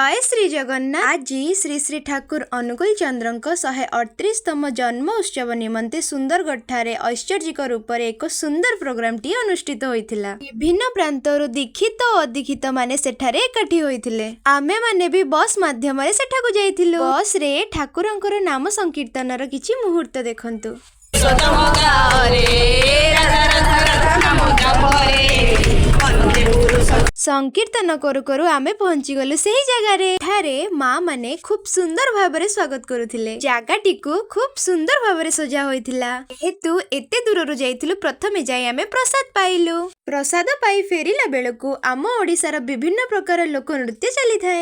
ଜୟ ଶ୍ରୀ ଜଗନ୍ନାଥ। ଆଜି ଶ୍ରୀ ଶ୍ରୀ ଠାକୁର ଅନୁକୂଳ ଚନ୍ଦ୍ରଙ୍କ 138ତମ ଜନ୍ମ ଉତ୍ସବ ନିମନ୍ତେ ସୁନ୍ଦରଗଡ଼ଠାରେ ଐଶ୍ୱର୍ଯ୍ୟିକ ରୂପରେ ଏକ ସୁନ୍ଦର ପ୍ରୋଗ୍ରାମଟି ଅନୁଷ୍ଠିତ ହୋଇଥିଲା। ବିଭିନ୍ନ ପ୍ରାନ୍ତରୁ ଦୀକ୍ଷିତ ଓ ଅଦୀକ୍ଷିତ ମାନେ ସେଠାରେ ଏକାଠି ହୋଇଥିଲେ। ଆମେମାନେ ବି ବସ୍ ମାଧ୍ୟମରେ ସେଠାକୁ ଯାଇଥିଲୁ। ବସ୍ରେ ଠାକୁରଙ୍କର ନାମ ସଂକୀର୍ତ୍ତନର କିଛି ମୁହୂର୍ତ୍ତ ଦେଖନ୍ତୁ। ସଦମଗାରେ ରାଧା ରାଧା ରାଧା ନାମ ଜପରେ ବନ୍ଦେ ପୁରୁଷ। ସଂକୀର୍ତ୍ତନ କରୁ କରୁ ଆମେ ପହଞ୍ଚିଗଲୁ ସେହି ଜାଗାରେ। ଏଠାରେ ମା ମାନେ ଖୁବ୍ ସୁନ୍ଦର ଭାବରେ ସ୍ୱାଗତ କରୁଥିଲେ। ଜାଗାଟିକୁ ଖୁବ୍ ସୁନ୍ଦର ଭାବରେ ସଜା ହୋଇଥିଲା। ଯେହେତୁ ଏତେ ଦୂରରୁ ଯାଇଥିଲୁ, ପ୍ରଥମେ ଯାଇ ଆମେ ପ୍ରସାଦ ପାଇଲୁ। ପ୍ରସାଦ ପାଇ ଫେରିଲା ବେଳକୁ ଆମ ଓଡ଼ିଶାର ବିଭିନ୍ନ ପ୍ରକାର ଲୋକ ନୃତ୍ୟ ଚାଲିଥାଏ।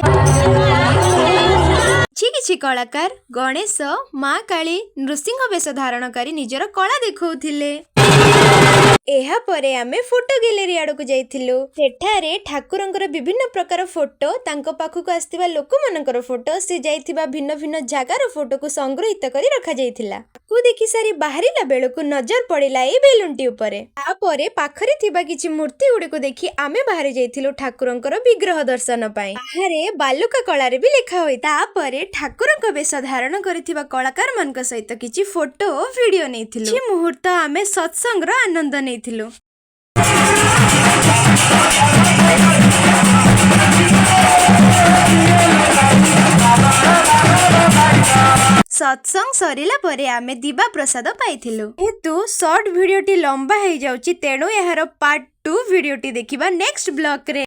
କିଛି କିଛି କଳାକାର ଗଣେଶ, ମା କାଳୀ, ନୃସିଂହ ବେଶ ଧାରଣ କରି ନିଜର କଳା ଦେଖାଉଥିଲେ। ଏହାପରେ ଆମେ ଫଟୋ ଗ୍ୟାଲେରୀ ଆଡ଼କୁ ଯାଇଥିଲୁ। ସେଠାରେ ଠାକୁରଙ୍କର ବିଭିନ୍ନ ପ୍ରକାର ଫଟୋ, ତାଙ୍କ ପାଖକୁ ଆସିଥିବା ଲୋକମାନଙ୍କର ଫଟୋ, ସେ ଯାଇଥିବା ଭିନ୍ନ ଭିନ୍ନ ଜାଗାର ଫଟୋକୁ ସଂଗୃହୀତ କରି ରଖାଯାଇଥିଲା। ତାକୁ ଦେଖି ସାରି ବାହାରିଲା ବେଳକୁ ନଜର ପଡ଼ିଲା ଏଇ ବେଲୁନଟି ଉପରେ। ତାପରେ ପାଖରେ ଥିବା କିଛି ମୂର୍ତ୍ତି ଗୁଡ଼ିକୁ ଦେଖି ଆମେ ବାହାରି ଯାଇଥିଲୁ ଠାକୁରଙ୍କର ବିଗ୍ରହ ଦର୍ଶନ ପାଇଁ। ବାହାରେ ବାଲୁକା କଳାରେ ବି ଲେଖା ହୋଇ। ତାପରେ ଠାକୁରଙ୍କ ବେଶ ଧାରଣ କରିଥିବା କଳାକାରମାନଙ୍କ ସହିତ କିଛି ଫଟୋ ଓ ଭିଡିଓ ନେଇଥିଲୁ। କିଛି ମୁହୂର୍ତ୍ତ ଆମେ ସତ୍ସଙ୍ଗର ଆନନ୍ଦ ନେଇଥିଲୁ। ସତ୍ସଙ୍ଗ ସରିଲା ପରେ ଆମେ ଦିବା ପ୍ରସାଦ ପାଇଥିଲୁ। ଯେହେତୁ ସର୍ଟ ଭିଡିଓଟି ଲମ୍ବା ହେଇଯାଉଛି, ତେଣୁ ଏହାର ପାର୍ଟ 2 ଭିଡିଓଟି ଦେଖିବା ନେକ୍ସଟ ବ୍ଲଗରେ।